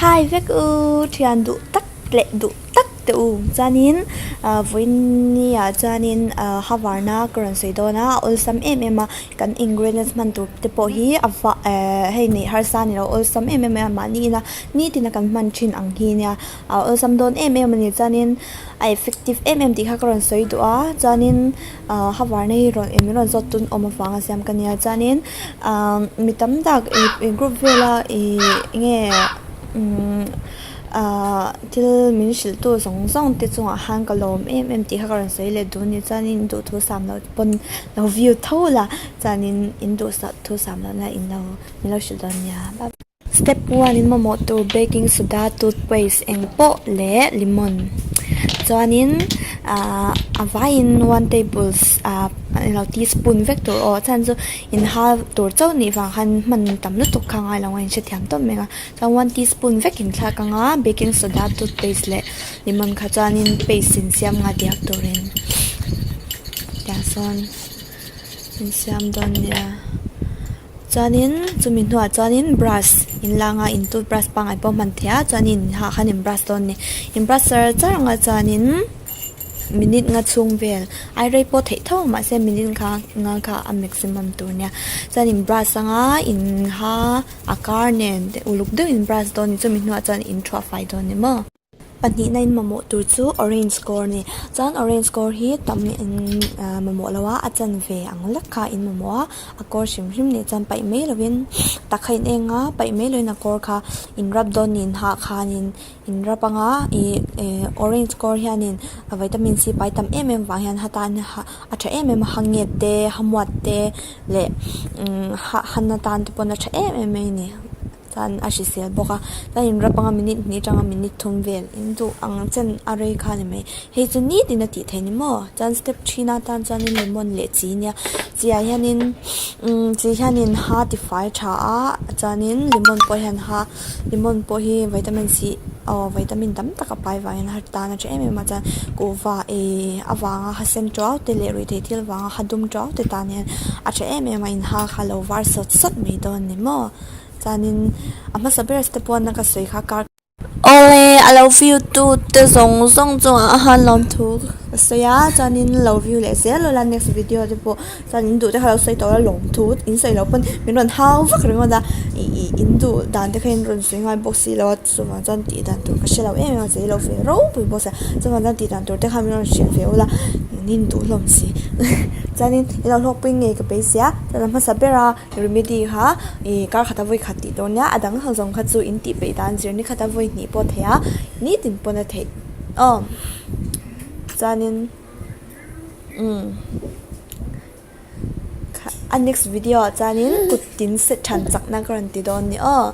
Hi vek u thian duh tak leh duh tak te u chuanin ah vawiin ah chuanin ah havarna ka rawn sawi dawn a a awlsam em em a kan ingredients hman tur te pawh hi a va eh hei neih harsa a ni lo awlsam em em mai a mahni ina nitin a kan hman thin ang hi nia a awlsam dawn em em a ni chuanin a effective em em tih kha ka rawn sawi duh a chuanin ah havarna hi rawn min rawn zawt tun awm avanga siam ka nia chuanin ah mi tam tak ih group vela ih enge umm ah thil min hrilh tu zawng zawng te chungah khan ka lawm em em tih kha ka rawn sawi leh duh a ni chuanin in duhthu sam loh pawn lo view tho la chuanin in duhsak thu sam loh na in lo min lo hrilh dawn nia bye bye. Step one in mamawh tur baking soda, toothpaste eng pawh leh lemon chuanin ahh a vaiin one tables ahh eng lo teaspoon vek tur aw chhan chu in ha tur chauh nih vang khan hman tam lutuk kha a ngailo a in hrethiam tawp mai a chuan one teaspoon vek in thlak anga baking soda, toothpaste leh lemon kha chuanin paste in siam nga diak turin tiang sawn in siam dawn nia. Chuanin chumi hnuah chuanin brush in la anga in toothbrush pangngai pawh hman theih a chuanin in hah khan in brush dawn a ni in brush char char anga chuanin minute nga chhung vel ai rei pawh theih tho mahse minute kha nga kha a maximum tur ania chuan in brush anga in ha a kar nen uluk deuhin in brush dawn a ni chumi hnuah chuan in thuah fai dawn a ni maw. Pahnihna in mamawh tur chu orange kawr a ni. Chuan orange kawr hi tam in ah mamawh lo a, a chanve ang lek kha in mamawh a, a kawr hrim hrim nih chuan paih mai lovin tak kha in eng a, paih mai lovin a kawr kha in rap dawn niin hah khanin in rap anga ih eh orange kawr hianin vitamin C pai tam em em vang hian hatan a tha em em a, ha nget te ha muat te leh umm ha han atan te pawn a tha em em mai a ni. Chuan a hrisel bawk a, chuan in rap anga minute hnih atanga minute thum vel in duh ang chen a rei kha a ni mai. Hei chu nitin a tih theih ni maw? Chuan step then atan chuanin lemon leh chi nia chi ah hianin umm chi hianin ha tifai tha a chuanin lemon pawh hian ha lemon pawh hi vitamin C aw vitamin tam tak a pai vangin har tan a tha em em a chuan kuhva ei avanga ha sen tuau te leh ruihtheih thil vanga ha dum tuau te tan hian a tha em em a in ha kha lo var sawt sawt mai dawn a ni maw? Chuanin a hmasa ber step one a ka sawi kha car Awle a lo view tu te zawng zawng chungah a han lawmthu ka sawi a chuanin lo view leh zel ula next video te pawh chuan in duh te kha lo sawi tawh la lawmthu in sawi loh pawn min rawn hau vak ringawt a ih in duh dan te kha in rawn sawi ngai bawk si lo a chuvang chuan tih dan tur ka hre lo em em a zei lo ve ropui bawk sia chuvang chuan tih dan tur te kha min rawn hrilh ve ula in in duh hlawm si chuanin in lo hlawkpui ngei ka beisei a chuan a hmasa ber a. Remedy kha ih kar khata vawi khat tih dawn nia a dang ho zawng kha chu in tih peih dan zir ni khata vawi hnih pawh a theih a nitin pawn a theih aw chuanin umm a next video ah chuanin kut tin set than chakna ka rawn ti dawn a ni aw.